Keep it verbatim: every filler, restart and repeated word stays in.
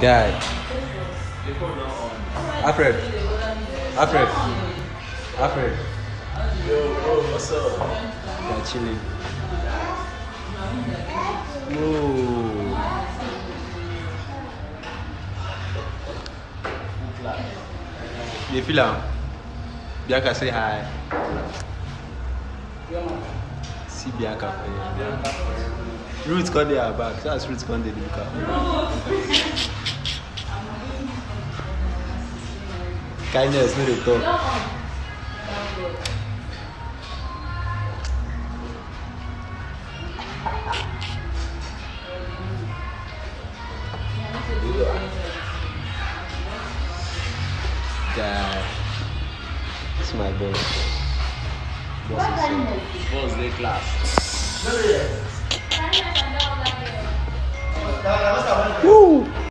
Guy. Alfred. Alfred. Alfred. Yo, bro, what's up? You're chilling. Whoa. You feel am? Bianca, say hi. See Bianca for here. Ruth come dey her back. That's Ruth come dey look her. Kindness no dey talk. Guy, this is my boss. Boss is so. Boss, they class. Woo!